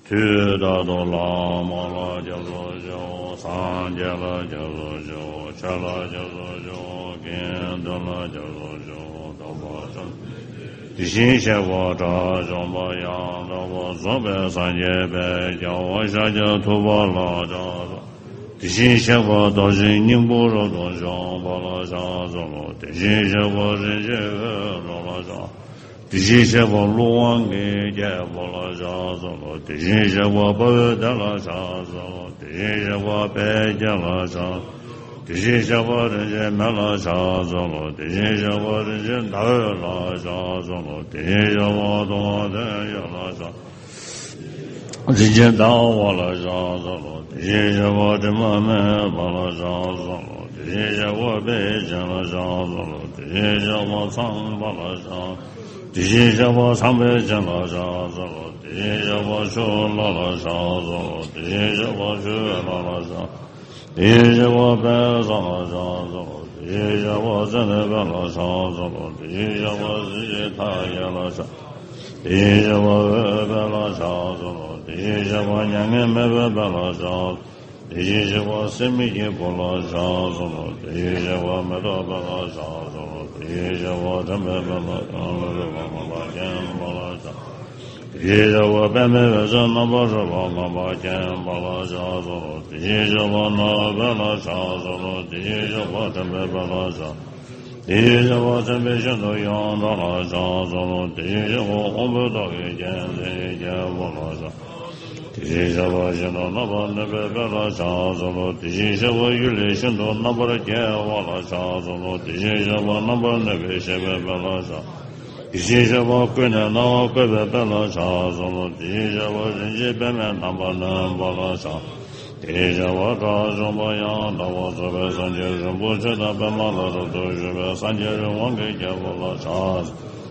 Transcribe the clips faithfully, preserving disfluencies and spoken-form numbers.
དུས་རྟག་ཏུ་བླ་མ་ལ་སྐྱབས་སུ་མཆིའོ། སངས་རྒྱས་ལ་སྐྱབས་སུ་མཆིའོ། ཆོས་ལ་སྐྱབས་སུ་མཆིའོ། དགེ་འདུན་ལ་སྐྱབས་སུ་མཆིའོ། དམ་པ་བཅོམ་ལྡན་འདས་དེ་བཞིན་གཤེགས་པ་དགྲ་བཅོམ་པ་ཡང་དག་པར་རྫོགས་པའི་སངས་རྒྱས་དཔལ་རྒྱལ་བ་ཤཱཀྱ་ཐུབ་པ་ལ་ཕྱག་འཚལ་ལོ། དེ་བཞིན་གཤེགས་པ་རྡོ་རྗེ་སྙིང་པོ་རབ་ཏུ་འཇོམས་པ་ལ་ཕྱག་འཚལ་ལོ། དེ་བཞིན་གཤེགས་པ་རིན་ཆེན་འོད་འཕྲོ་ལ་ཕྱག་དེ་བཞིན་གཤེགས་པ་ཀླུ་དབང་གི་རྒྱལ་པོ་ལ་ཕྱག་འཚལ་ལོ། དེ་བཞིན་གཤེགས་པ་དཔའ་བོའི་སྡེ་ལ་ཕྱག་འཚལ་ལོ། དེ་བཞིན་གཤེགས་པ་དཔལ་དགྱེས་ལ་ཕྱག་དེ་བཞིན་གཤེགས་པ་རིན་ཆེན་མེ་ལ་ཕྱག་འཚལ་ལོ། དེ་བཞིན་གཤེགས་པ་རིན་ཆེན་ཟླ་འོད་ལ་ཕྱག་འཚལ་ལོ། དེ་བཞིན་གཤེགས་པ་དུང་བ་ལྡན་ཡོད་ལ་ཕྱག་རིན་ཆེན་ཟླ་བ་ལ་ཕྱག་འཚལ་ལོ། དེ་བཞིན་གཤེགས་པ་དྲི་མ་མེད་པ་ལ་ཕྱག་འཚལ་ལོ། དེ་བཞིན་གཤེགས་པ་དཔལ་ཆེན་ལ་ཕྱག་འཚལ་ལོ། དེ་བཞིན་གཤེགས་པ་ཚངས་པ་ལ་ཕྱག་དེ་བཞིན་གཤེགས་པ་ཚངས་པའི་སྤྱན་ལ་ཕྱག་འཚལ་ལོ། དེ་བཞིན་གཤེགས་པ་ཆུ་ལྷ་ལ་ཕྱག་འཚལ་ལོ། དེ་བཞིན་གཤེགས་པ་ཆུ་ལྷ་ལ་ཕྱག་དེ་བཞིན་གཤེགས་པ་དཔལ་བཟང་ལ་ཕྱག་འཚལ་ལོ། དེ་བཞིན་གཤེགས་པ་ཙནྡན་དཔལ་ལ་ཕྱག་འཚལ་ལོ། དེ་བཞིན་གཤེགས་པ་གཟི་བརྗིད་མཐའ་ཡས་ལ་ཕྱག་དེ་བཞིན་གཤེགས་པ་འོད་དཔལ་ལ་ཕྱག་འཚལ་ལོ། དེ་བཞིན་གཤེགས་པ་མྱ་ངན་མེད་པའི་དཔལ་ལ་ཕྱག་དེ་བཞིན་གཤེགས་པ་སྲེད་མེད་ཀྱི་བུ་ལ་ཕྱག་འཚལ་ལོ། དེ་བཞིན་གཤེགས་པ་མེ་ཏོག་དཔལ་ལ་ཕྱག་འཚལ་ལོ། དེ་བཞིན་གཤེགས་པ་དྲན་པའི་དཔལ་ལ་ཕྱག་འཚལ་ལོ། དེ་བཞིན་གཤེགས་པ་པདྨའི་འོད་ཟེར་རྣམ་པར་རོལ་པ་མངོན་པར་མཁྱེན་པ་ལ་ཕྱག་འཚལ་ལོ། དེ་བཞིན་གཤེགས་པ་ནོར་བུ་དཔལ་ལ་ཕྱག་འཚལ་ལོ། དེ་བཞིན་གཤེགས་པ་དྲན་པའི་དཔལ་ལ་ཕྱག་དེ་བཞིན་གཤེགས་པ་མཚན་དཔེའི་ཤིན་ཏུ་ཡོངས་གྲགས་ལ་ཕྱག་འཚལ་ལོ། དེ་བཞིན་གཤེགས་པ་དབང་པོའི་ཏོག་གི་རྒྱལ་མཚན་རྒྱལ་པོ་ལ་ཕྱག་དེ་བཞིན་གཤེགས་པ་ཤིན་ཏུ་རྣམ་པར་གནོན་པའི་དཔལ་ལ་ཕྱག་འཚལ་ལོ། དེ་བཞིན་གཤེགས་པ་གཡུལ་ལས་ཤིན་ཏུ་རྣམ་པར་རྒྱལ་བ་ལ་ཕྱག་འཚལ་ལོ། དེ་བཞིན་གཤེགས་པ་རྣམ་པར་གནོན་པའི་གཤེགས་པའི་དཔལ་ལ་ཕྱག་དེ་བཞིན་གཤེགས་པ་ཀུན་ནས་སྣང་བ་བཀོད་པའི་དཔལ་ལ་ཕྱག་འཚལ་ལོ། དེ་བཞིན་གཤེགས་པ་རིན་ཆེན་པདྨས་རྣམ་པར་གནོན་པ་ལ་ཕྱག་དེ་བཞིན་གཤེགས་པ་དགྲ་བཅོམ་པ་ཡང་དག་པར་རྫོགས་པའི་སངས་རྒྱས་རིན་པོ་ཆེ་དང་པདྨ་ལ་རབ་ཏུ་བཞུགས་པའི་སངས་རྒྱས་རི་དབང་གི་རྒྱལ་པོ་ལ་ཕྱག་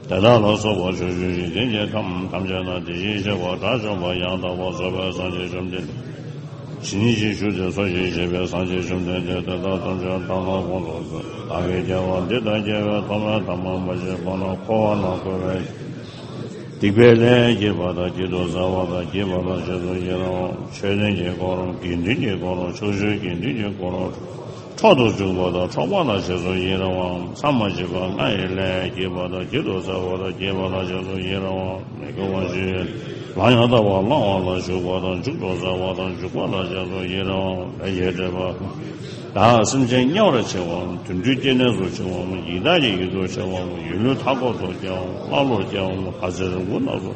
དེ་དག་ལ་སོགས་པ་ཕྱོགས་བཅུའི་འཇིག་རྟེན་གྱི་ཁམས་ཐམས་ཅད་ན་དེ་བཞིན་གཤེགས་པ་དགྲ་བཅོམ་པ་ཡང་དག་པར་རྫོགས་པའི་སངས་རྒྱས་བཅོམ་ལྡན་འདས། ཇི་སྙེད་ཅིག་བཞུགས་ཏེ་འཚོ་ཞིང་གཞེས་པའི་སངས་རྒྱས་བཅོམ་ལྡན་འདས་དེ་དག་ཐམས་ཅད་བདག་ལ་དགོངས་སུ་གསོལ། བདག་གིས་སྐྱེ་བ་འདི་དང་སྐྱེ་བའི་ཐོག་མའི་ཐ་མ་མ་བྱིན་གོང་ན་འཁོར་བ་ན་འཁོར་བའི་སྡིག་པའི་ལས་བགྱིས་པ་དང་བགྱིད་དུ་སྩལ་བ་དང་བགྱིད་པ་ལ་རྗེས་སུ་ཡི་རང་བ། མཆོད་རྟེན་གྱི་དཀོར་རམ་དགེ་འདུན་གྱི་དཀོར་རམ་ཕྱོགས་བཅུའི་དགེ་འདུན་གྱི་དཀོར་རམ་འཕྲོག་ཏུ་འཇུག་པ་དང་འཕྲོག་པ་ལ་རྗེས་སུ་ཡི་རང་བ། མཚམས་མ་མཆིས་པ་ལྔ་ཡི་ལས་བགྱིས་པ་དང་བགྱིད་དུ་སྩལ་བ་དང་བགྱིས་པ་ལ་རྗེས་སུ་ཡི་རང་བ། མི་དགེ་བ་བཅུའི་ལམ་ཡང་དག་པར་བླང་བ་ལ་ཞུགས་པ་དང་འཇུག་ཏུ་སྩལ་བ་དང་འཇུག་པ་ལ་རྗེས་སུ་ཡི་རང་བ། ལས་ཀྱི་སྒྲིབ་པ་དག་སེམས་ཅན་དམྱལ་བར་མཆི་བའམ་དུད་འགྲོའི་སྐྱེ་གནས་སུ་མཆི་བའམ་ཡི་དྭགས་ཀྱི་ཡུལ་དུ་མཆི་བའམ་ཡུལ་ལུས་མཐའ་འཁོབ་ཏུ་སྐྱེ་བའམ་ཀླ་ཀློར་སྐྱེ་བའམ་ལྷ་ཚེ་རིང་པོ་རྣམས་སུ་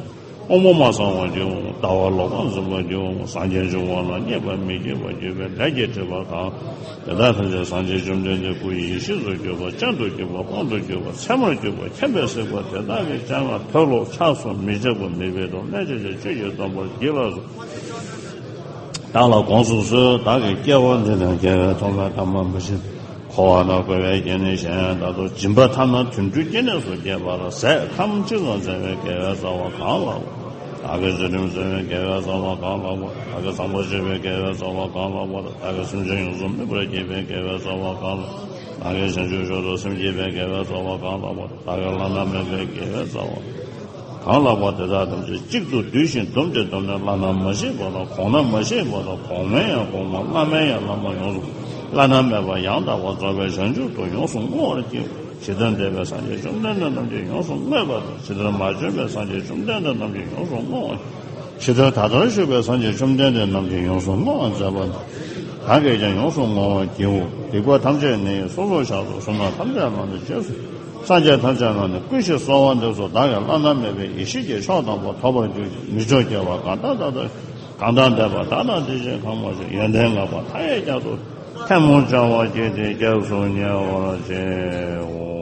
དབང་པོ་མ་ཚང་བར་སྐྱེ་བའམ་ལྟ་བ་ལོག་པར་འཛིན་པར་སྐྱེ་བའམ་སངས་རྒྱས་འབྱུང་བ་ལ་མཉེས་པ་མི་བགྱིད་པར་གྱུར་པའི་ལས་ཀྱི་སྒྲིབ་པ་དག་དེ་དག་ཐམས་ཅད་སངས་རྒྱས་བཅོམ་ལྡན་འདས་སྐུ་ཡེ་ཤེས་སུ་གྱུར་པ་སྤྱན་དུ་གྱུར་པ་དཔང་དུ་གྱུར་པ་མཚན་མར་གྱུར་པ་མཁྱེན་པས་གཟིགས་པ་དེ་དག་གི་སྤྱན་སྔར་མཐོལ་ལོ་འཆགས་སོ་མི་འཆབ་པ་མི་སྦེད་དོ་སྨྲས་བྱས་ཏེ་ཆོས་ཀྱི་སྟོན་པར་བགྱིད་ལགས་སོ། བདག་ལ་དགོངས་སུ་གསོལ། བདག་གིས་སྐྱེ་བ་འདི་དང་སྐྱེ་བའི་ཐོག་མའི་ཐ་མ་མ་བྱིན་འཁོར་བ་ན་འཁོར་བའི་སྐྱེ་གནས་གཞན་དག་ཏུ་སྦྱིན་པ་ཐ་ན་དུད་འགྲོའི་སྐྱེ་གནས་སུ་སྐྱེས་པ་ལ་ཟས་ཁམ་གཅིག་ཙམ་སྩལ་བའི་དགེ་བའི་རྩ་བ་གང་ལགས་པ། བདག་གིས་ཚུལ་ཁྲིམས་བསྲུང་བའི་དགེ་བའི་རྩ་བ་གང་ལགས་པ། བདག་གིས་བཟང་པོ་སྤྱོད་པའི་དགེ་བའི་རྩ་བ་གང་ལགས་པ། བདག་གིས་སེམས་ཅན་ཡོངས་སུ་སྨིན་པར་བགྱིས་པའི་དགེ་བའི་རྩ་བ་གང་ལགས། བདག་གིས་བྱང་ཆུབ་མཆོག་ཏུ་སེམས་བསྐྱེད་པའི་དགེ་བའི་རྩ་བ་གང་ལགས་པ། བདག་གིས་བླ་ན་མེད་པའི་དགེ་བའི་རྩ་བ་གང་ལགས་པ། དེ་དག་ཐམས་ཅད་གཅིག་ཏུ་བསྡུས་ཤིང་བསྡོམས་ཏེ་བསྡོམས་ནས་བླ་ན་མ་མཆིས་པ་དང་གོང་ན་མ་མཆིས་པ་དང་གོང་མའི་ཡང་གོང་མ་བླ་མའི་ཡང་བླ་མ་ཡོངས་སུ་བླ་ན་མེད་པ་ཡང་དག་པར་རྫོགས་པའི་བྱང་ཆུབ་ཏུ་ཡོངས་སུ་བསྔོ་བར་བགྱིའོ། ཇི་ལྟར་འདས་པའི་སངས་རྒྱས་བཅོམ་ལྡན་འདས་རྣམས་ཀྱིས་ཡོངས་སུ་བསྔོས་པ་དང་། ཇི་ལྟར་མ་བྱོན་པའི་སངས་རྒྱས་བཅོམ་ལྡན་འདས་རྣམས་ཀྱིས་ཡོངས་སུ་བསྔོ་བར། ཇི་ལྟར་ད་ལྟར་བཞུགས་པའི་སངས་རྒྱས་བཅོམ་ལྡན་འདས་རྣམས་ཀྱིས་ཡོངས་སུ་བསྔོ་བར་མཛད་པ་དང་། བདག་གིས་ཀྱང་ཡོངས་སུ་བསྔོ་བར་བགྱིའོ། སྡིག་པ་ཐམས་ཅད་ནི་སོ་སོར་བཤགས་སོ། བསོད་ནམས་ཐམས་ཅད་ལ་ནི་རྗེས་སུ། སངས་རྒྱས་ཐམས་ཅད་ལ་ནི་བསྐུལ་ཞིང་གསོལ་བ་འདེབས་སོ། བདག་གིས་བླ་ན་མེད་པའི་ཡེ་ཤེས་ཀྱི་མཆོག་དམ་པ་ཐོབ་པར་གྱུར་ཅིག་མི་མཆོག་སྐྱེ་བ་གང་དག་དག་ཏུ། གང་དག་འདས་པ་དག་དང་དེ་བཞིན་གང་མ་བྱོན། ཡོན་ཏན་བསྔགས་པ་མཐའ་ཡས་རྒྱ་མཚོ། ཐལ་མོ་སྦྱར་བ་བགྱིས་ཏེ་སྐྱབས་སུ་ཉེ་བར་མཆིའོ།